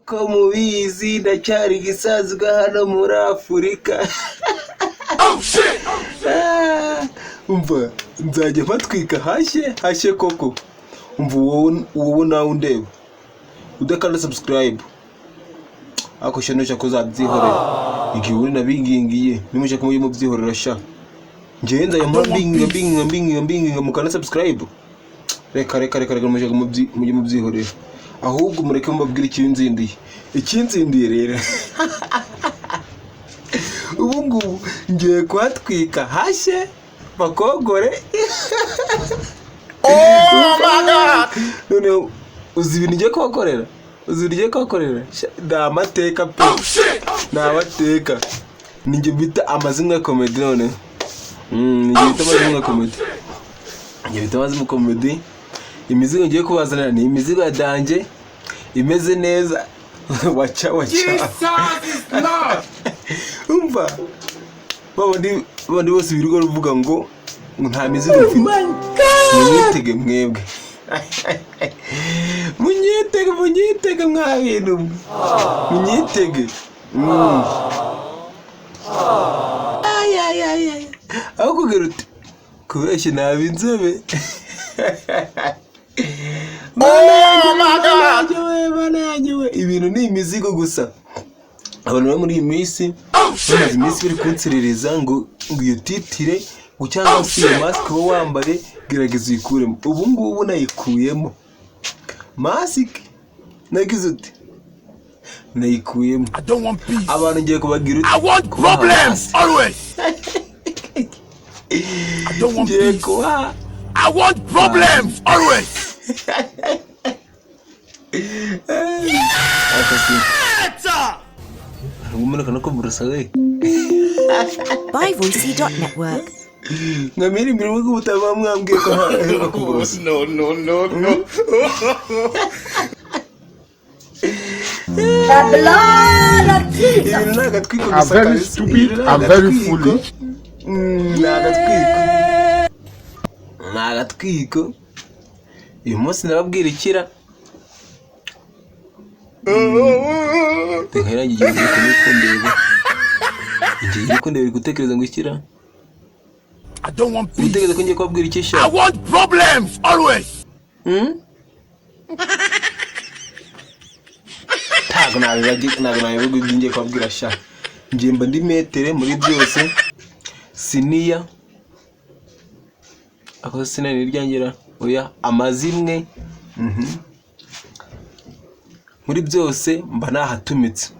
Ko mubizi, ndacyari igisazwa hano muri Afurika. Ah, umva, nzajya mpatwika hashye hashye koko. Umva, wowe nawe undeba udakanda subscribe, ariko sha, nushaka uzabyihorera. Igihe uri nabingingiye, nimushaka mujye mubyihorera sha. Njyewe nzajya mpora mbinginga, mbinginga, mbinginga, mbinginga mukanda subscribe. Reka, reka, reka, reka, mushaka mujye mubyihorera. Ahubwo mureke mubabwire ikinzindiye. Ikinzindiye rero ubu ngubu, ngiye kuhatwika hashye bakogore. Oh my God! Noneho uzi ibintu ngiye kubakorera? Uzi ibintu ngiye kubakorera? Sha, ni amateka pe, ni amateka. Ninjye bita Amazimwe ya Comedy. Noneho ninjye bita Amazimwe ya Comedy, njye bita Amazimwe Comedy. Imizigo ngiye kubazanira ni imizigo ya danger, imeze neza. Waca waca. Jesus is Lord! Umva, babandi bose birirwa bavuga ngo nta mizigo mfite, munyitege mwebwe, munyitege, munyitege mwa bintu mwe, munyitege. Ay, ay, ay, ay. Aho kugira uti kubeshya naba inzobe. Mana yanjye, Oh my Mana God! yanjye we, Mana yanjye we, ibintu ni imizigo gusa. Abantu bari muri iyi minsi, bamaze iminsi bari kunsiririza ngo iyo titre, ngo cyangwa se iyo mask uba wambaye, gerageza uyikuremo. Ubu ngubu nayikuyemo mask, nagize uti nayikuyemo. I don't want peace. Abantu ngiye kubagira uti I want kubaha problems mask. always. I don't want Ngiye peace. kubaha I want problems always. Akasi umanuka no kuburusa we. Byvoicy.network. Nka mirimo bw'ubutaba mwambwiye ko ntaheruka kuburusa. No, no, no, no. The blood of Jesus. Ibintu ni agatwiko I'm gusa very kabisa. stupid. Ibintu ni I'm very agatwiko. foolish. Ni agatwiko, ni agatwiko. Uyu munsi ndababwira ikira reka irangi igihe uri kundeba, igihe uri kundeba, uri gutekereza ngo ikira. I don't want peace. Gutekereza ko ngiye kubabwira iki sha? I want problems always. Ntabwo nabivuga ibyo ngiye kubabwira sha. Ngiye mba ndi maître muri byose. Siniya ako siniya ni iryangira, oya, amazimwe. Muri byose mba nahatumitse.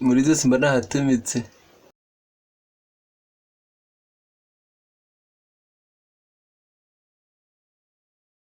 Muri byose mba nahatumitse.